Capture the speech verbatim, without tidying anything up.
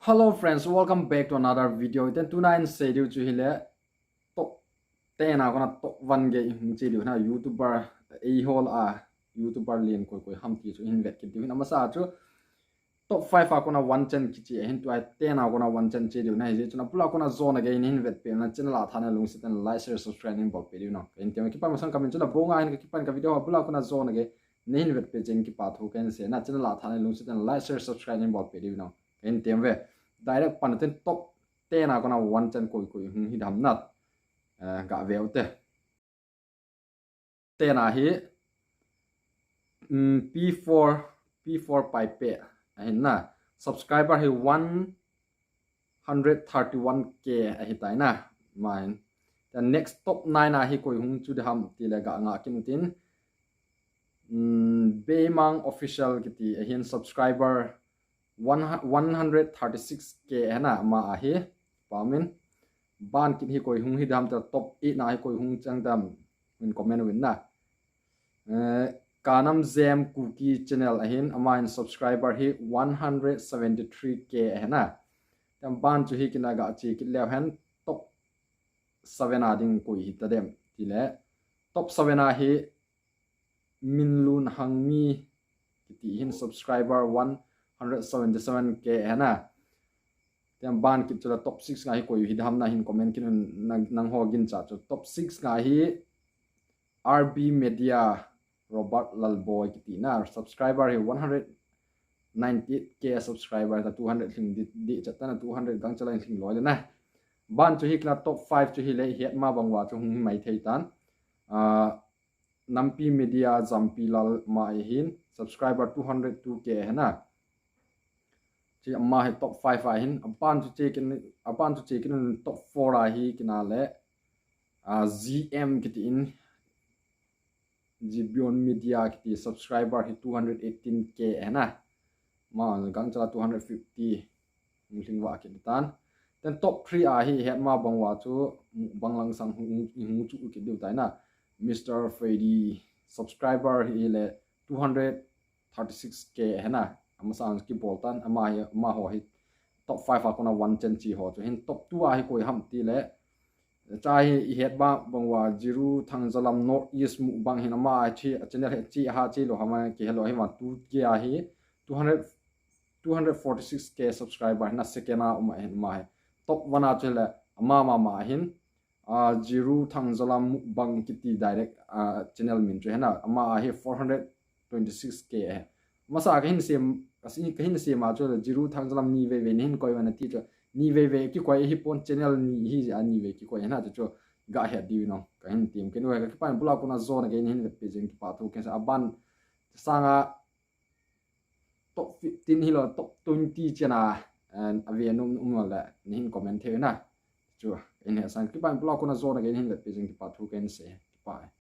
Hello friends, welcome back to another video. Iten tuna in sei diu chu hile top ten a kona top one gei hung che diu na, YouTuber, eihol a YouTuber lien koi koi ham ti chu hin vet kit diu hin. Amasa chu top five a kona one chan kiche ahin, tua ten a kona one chan che diu na, hijeh chun abula kona jona gei nahin vetpeh na channel a thanem lungset in like, share, subscribe nahin bolpeh diu na. Kahin tem, kipa masang kamin chu Labonga ahin, ka kipan ka video abula kona jona gei nahin vetpeh jeng kipa thu kahin sei na, channel a thanem lungset in like, share, subscribe nahin bolpeh diu na. Kahin tem ve. Direct pan tin top ten a kona one chan koi koi hung hi dam na. Eh, ga veu te. Ten a hi, mm, P four, P four Paipe ahin na. Subscriber hi one hundred thirty-one K ahi tai na. Main. Then next top nine a hi koi hung chu dam ti le ga nga kit u tin. Mm, Beimang Official kiti ahin, subscriber one, one hundred thirty-six K ahi na, ama ahi. Pamin. Ban kit hi koi hung hi dam ta, top eight na hi koi hung chang dam. Min comment win na. Eh, Kanam Jem Kuki channel ahin, ama in subscriber hi one hundred seventy-three K ahi na. Then ban chu hi kina ga che kit leu hen top seven a ding koi hi ta dem. Ti le. Top seven a hi Minlun Hangmi kiti hin, subscriber one hundred seventy-seven K ahi na. Then ban kit chu la top six nga hi koi hi dam na hin comment kit un, nang, nangho gincha chu. Top six nga hi R B Media, Robert Lalboi kiti na, subscriber hi one hundred ninety-eight K subscriber ta, two hundred lhing di, di chat ta na, two hundred gangcha la lhing loi le na. Ban chu hi kina top five chu hi le, het ma bang uva chu hung hi mai thei tan. Ah, Nampi Media Jampilal, ama ahin, subscriber two hundred two K ahi na. Chi ama hi top five ahin, aban chu che kit, aban chu che kit un top four a hi kina le, ah, G M kiti in, Gibeon Media kiti, subscriber hi two hundred eighteen K ahi na. Ama gangcha la two hundred fifty hung lhing vah kit tan. Then top three a hi het ma bang uva chu mukbang lang sang hung, hung chu kit diu tai na. Mister Freddy, subscriber hi le two hundred thirty-six K ahi na. Amasa ang kibol tan, ama hi, amaho hi top five a kona one chan che ho chu. Hin top two a hi koi ham ti le, cha hi i het ba bang uva, Jiru Thangjalam North East Mukbang hin, ama a chi, a channel hi chi ha chi lo hama kihe lo hi ma, two K a hi two hundred, two hundred forty-six K subscriber na, second a um ahin, ama hi. Top one a chu le ama mama ahin, ah, Jiru Thangjalam Mukbang kiti direct, ah, channel min chu ahi na, ama a hi four hundred twenty-six K ahi. Masa kahin sem, kahin sem a chu le Jiru Thangjalam ni vei vei nahin koi uva na ti chu. Ni vei vei kikoi hi pon, channel ni hi a ni vei kikoi ahi na chu chu ga het diu no. Kahin tem kit u, ka kipan abula kona jona gei nahin vetpeh jeng kipa thu kahin sei. Aban sanga top fifteen hi lo, top twenty chan a, and ave nom um le nahin comment thei na. Chu, in he sang kipan abula kona jona gei nahin vetpeh jeng kipa thu kahin sei. Kipa.